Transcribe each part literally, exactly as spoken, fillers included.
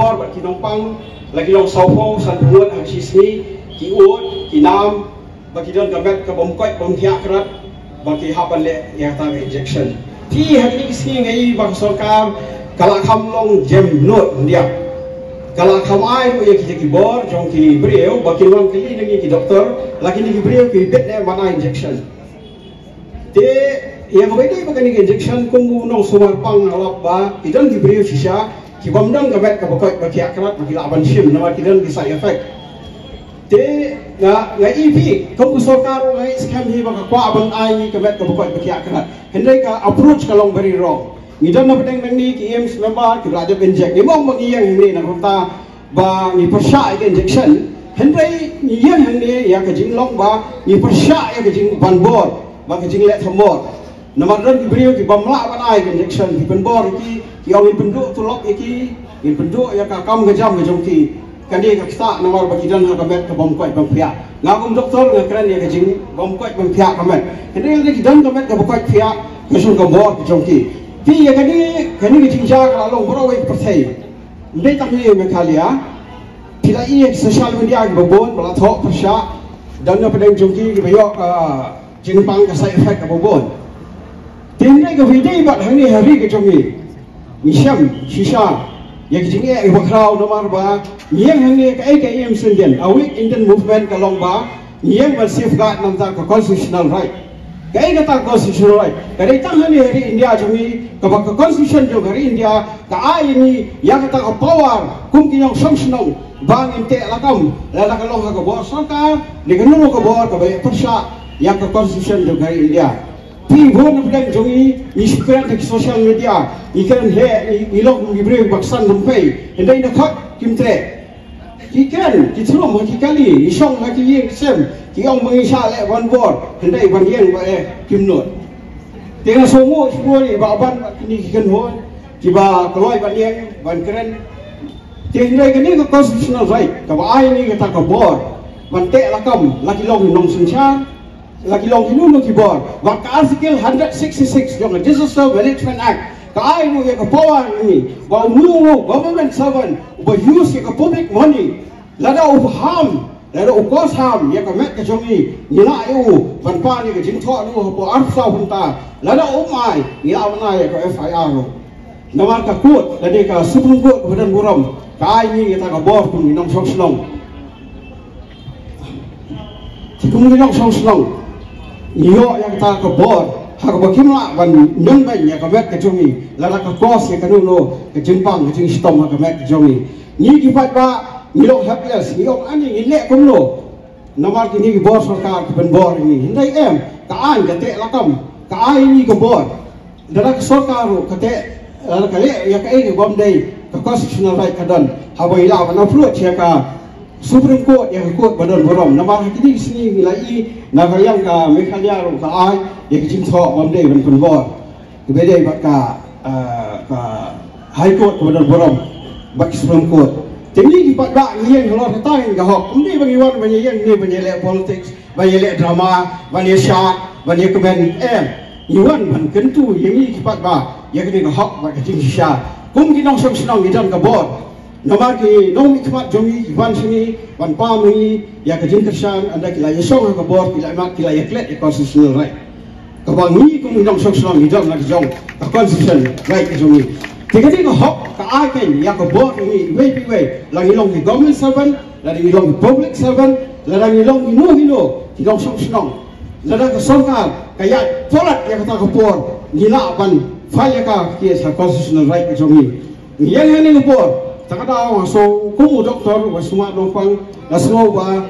Por bad ki nongpang la ki long sawphew sanphew ngut ha ka shisngi, ki ud, ki nam, ba ki don ka met ka bym koit bym thiah krat, ba ki hap ban leh ïa kata ka injection. Te ha kine ki sngi nga i ba ka sorkar ka la kham long jem nud ndiak. Ka la kham ai ruh ïa kita ki bor jong ki briew ba kin wan kylli na ngi ki doktor, la kine ki briew ki bit ne ban ai injection. Te ïa kaba ïadei bad kane ka injection, kum u nongsumar pang nga la ap ba ki don ki briew shisha ki bym don ka met kaba koit ba thiah krat ba ki lah ban shim namar ki don ki side effect. Te nga, nga i phi kum u sorkar, nga i skhem hi ba ka kwah ban ai ngi ka met kaba koit ba thiah krat. Hynrei ka approach ka long very wrong. Ngi don na pdeng nangne ki AIIMS member kiba la dep inject. Ngi ong ba ngi ïeng hangne na kumta ba ngi pyrshah ïa ka injection. Hynrei ngi ïeng hangne ïa ka jinglong ba ngi pyrshah ïa ka jingban bor bad ka jingleh thombor. Namar don ki briew ki bym lah ban ai ka injection, ki pynbor ïa ki, ki ong ngin pynduh tulop ïa ki, ngin pynduh ïa ka kam ka jam ka jong ki. Kane ka ktah namar ba ki don ha ka met ka bym koit bym thiah. Nga kum doktor nga kren ïa ka jingbym koit bym thiah ka met. Hynrei lada ki don ka met kaba koit thiah, ka shong ka bor ka jong ki. Te ïa kane, kane ka jingjia ka la long baroh kawei ka pyrthei. Ym dei tang hi Meghalaya. Phi la i social media kiba bun ba la thoh pyrshah, don na pdeng jong ki kiba ïoh ka jingpang ka side effect kaba bun. Te hynrei kaba ïadei bad hangne ha ri ka jong ngi, ngi shem shisha ïa ka jingeh kaba khraw namar ba ngi ïeng hangne, kaei ka AIIMS Indian, Awake Indian Movement ka long ba ngi ïeng ban safeguard na ka bynta ka constitutional right. Kaei kata ka constitutional right? Ka dei tang hangne ha ri India jong ngi kaba ka constitution jong ka ri India ka ai ïa ngi ïa kata ka power kum ki nongshong shnong ba ngin teh lakam lada ka long ha ka bor sorkar ne kano ka bor kaba ïa pyrshah ïa ka constitution jong ka ri India. Phi bun na pdeng jong ngi, ngi shu kren ha ki social media, ngi kren heh, ngi, ngi long kum ki briew ba ksan lum pei. Hynrei na khot kim treh. Ki kren, ki thlum ha ki kali, ngi shong ha ki ïing ki sem, ki ong ba ngi shah leh ban bor, hynrei ban ïeng ba eh kim nud. Te nga sngewnguh shibun ba ban bad kine ki kynhun kiba kloi ban ïeng ban kren. Te hynrei kane ka constitutional right kaba ai ngi kata ka bor ban teh lakam, la ki long ki nongsynshar, la ki long kino kino ki bor. Bad ka Article hundred sixty-six jong ka Disaster Management Act ka ai ruh ïa ka power ïa ngi ba uno uno government servant uba use ïa ka public money, lada u harm, lada u cause harm ïa ka met ka jong ngi, ngi lah ïa u ban pan ïa ka jingthoh ïa u hapoh arphew saw kynta. Lada um ai, ngi lah ban ai ïa ka F I R ruh. Namar ka court, lane ka Supreme Court kaba don burom ka ai ngi ïa kata ka bor kum ki nongshong shnong. Te kum ki nongshong shnong, ngi ïoh ïa kata ka bor ha kaba kim lah ban ñion beiñ ïa ka met ka jong ngi lada ka cause ïa kano kano ka jingpang ka jingshitom ha ka met ka jong ngi. Ngi ki paidbah ngi long helpless, ngi ong ani ngin leh kumno. Namar kine ki bor sorkar ki pynbor ïa ngi. Hynrei em, ka aiñ ka teh lakam, ka ai ïa ngi ka bor. Lada ka sorkar ruh ka teh, lada ka leh ïa kaei kaba ym dei, ka constitutional right ka don. Haba ngi lah ban approach ïa ka Supreme Court, ïa ka court ba don burom. Namar ha kine ki sngi ngi la i na ka liang ka Meghalaya ruh ka ai ïa ka jingthoh ba ym dei ban pynbor. Kaba dei bad ka, ah, ka High Court kaba don burom bad ka Supreme Court. Te ngi ki paidbah ngi ïeng halor kata ka hok. Ym dei ba ngi wan ban ïeng ne ban ïaleh politics, ban ïaleh drama, ban ïashad, ban ïakmen, em. Ngi wan ban kyntu ïa ngi ki paidbah ïa kane ka hok bad ka jingshisha. Kum ki nongshong shnong ngi don ka bor. Namar ki nongmihkhmat jong ngi ki wan sha ngi ban pam ïa ngi ïa ka jingkyrshan, ynda ki la ïashong ha ka bor, ki la ïa mad, ki la ïaklet ïa ka constitutional right. Kaba ngi kum ki nongshong shnong ngi don la ki jong ka constitution right ka jong ngi. Te kane ka hok ka ai keiñ ïa ka bor ïa ngi iwei pa iwei, la ngi long ki government servant, lada ngi long ki public servant, lada ngi long kino kino ki nongshong shnong. Lada ka sorkar ka ïaid palat ïa kata ka por, ngi lah ban file ïa ka case ha constitutional right ka jong ngi. Ngi ïeng ha kane ka por, ta ka daw nga sngew kum u doktor uba sumar nongpang, nga sngew ba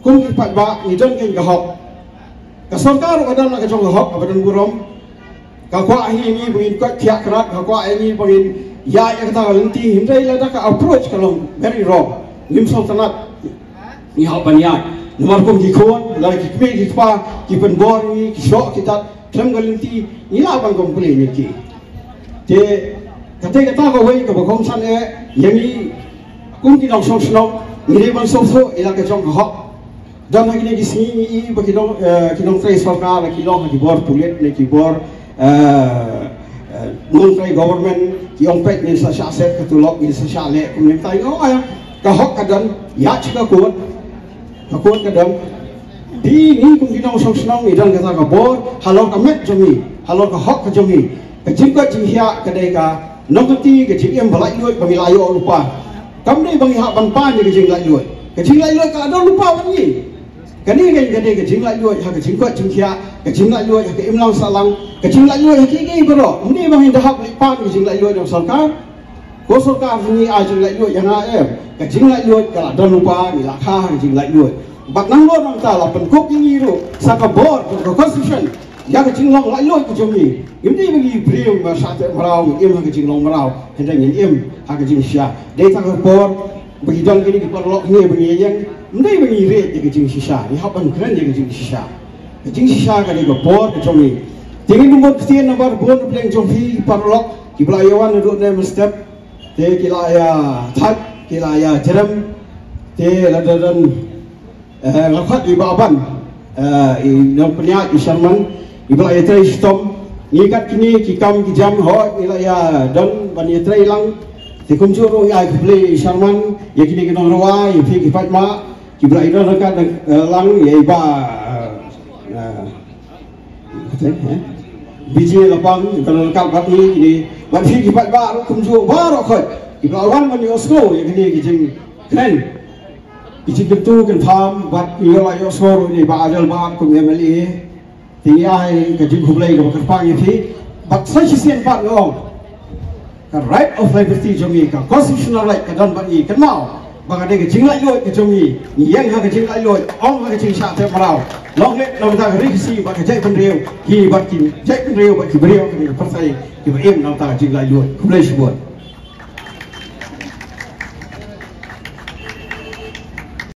kum ki paidbah ngi don keiñ ka hok. Ka sorkar ruh ka don la ka jong ka hok kaba don burom. Ka kwah ïa ngi ba ngin koit thiah krat, ka kwah ïa ngi ba ngin ïaid ïa kata ka lynti, hynrei lada ka approach ka long very wrong, ngim sngewtynnat. Ngi hap ban ïaid namar kum ki khun, lada ki kmie ki kpa ki pynbor ïa ngi, ki shoh ki tat khlem ka lynti, ngi lah ban complain ïa ki. Te kata, kata kawei kaba kongsan eh ïa ngi kum ki nongshong shnong, ngi dei ban sngewthuh ïa la ka jong ka hok. Don ha kine ki sngi ngi i ba ki nong, eh, ki nongtrei sorkar, ki long ha ki bor pulit ne ki bor, eh, Nongtrei government ki ong peit ngin sa shah set ka tulop, ngin sa shah leh kumne, mynta ngi ong ai ka hok ka don, ïa ka kot, ka kot ka don. Te ngi kum ki nongshong shnong ngi don kata ka bor halor ka met jong ngi, halor ka hok ka jong ngi. Ka jingkoit jingkhiah ka dei ka nongkynti ka jingim ba laitluid ba ngi la ïoh lypa. Kam dei ba ngi hap ban pan ïa ka jinglaitluid. Ka jinglaitluid ka la don lypa bad ngi. Kane ka dei ka jinglaitluid ha ka jingkoit jingkhiah, ka jinglaitluid ha ka imlang sahlang, ka jinglaitluid ha kiei kiei baroh. Ym dei ba ngin da hap leit pan ka jinglaitluid jong sorkar. Ko sorkar, ngi ai jinglaitluid ïa nga em? Ka jinglaitluid ka la don lypa, ngi la kha ha ka jinglaitluid. Bad nangno nangta la pynkup ïa ngi ruh sa ka bor, ka constitution, ïa ka jinglong laitluid ka jong ngi. Ym dei ba ngi briew ba shah teh mraw, ngin im ha ka jinglong mraw, hynrei ngin im ha ka jingshisha. Dei tang ka por ba ngi don kine ki paralok, ngi ba ngi ïeng, ym dei ba ngi rit ïa ka jingshisha, ngi hap ban kren ïa ka jingshisha. Ka jingshisha ka dei ka bor ka jong ngi. Te ngin bun ktien namar bun pleng jong phi ki paralok kiba la ïa wan naduh ne mynstep. Te ki la ïa thait, ki la ïa jrem. Te la don, eh, la khot i Bah Ban, eh, i nongpynïaid, i Sherman, iba la ïatrei shitom. Ngi kat kine ki kam ki jam, hooid ngi la ïa don ban ïatrei lang. Te kumjuh ruh ngi ai khublei i Sherman, ïa kine ki nongrwai, ïa phi ki paidbah kiba la ïa don ryngkat, eh, lang, ïa i Bah, eh, eh, Kata, eh? B J Lapang, ka la ryngkat bad ngi kine, bad phi ki paidbah ruh kumjuh baroh khoit kiba la wan ban ïohsngew ïa kine ki jingkren, ki jingkyntu kyntham, bad ngi la ïohsngew ruh ïa i Bah Adelbert kum M L A. Te ngi ai ka jingkhublei kaba kyrpang ïa phi. Bad sa shisien pat nga ong, ka right of liberty jong ngi, ka constitutional right ka don bad ngi. Kynmaw ba ka dei ka jinglaitluid ka jong ngi. Ngi ïeng ha ka jinglaitluid, ym ha ka jingshah teh mraw. Long leh na bynta ka ri Khasi bad ka jaitbynriew, ki bad ki jaitbynriew bad ki briew ha kane ka pyrthei kiba im na bynta ka jinglaitluid. Khublei shibun.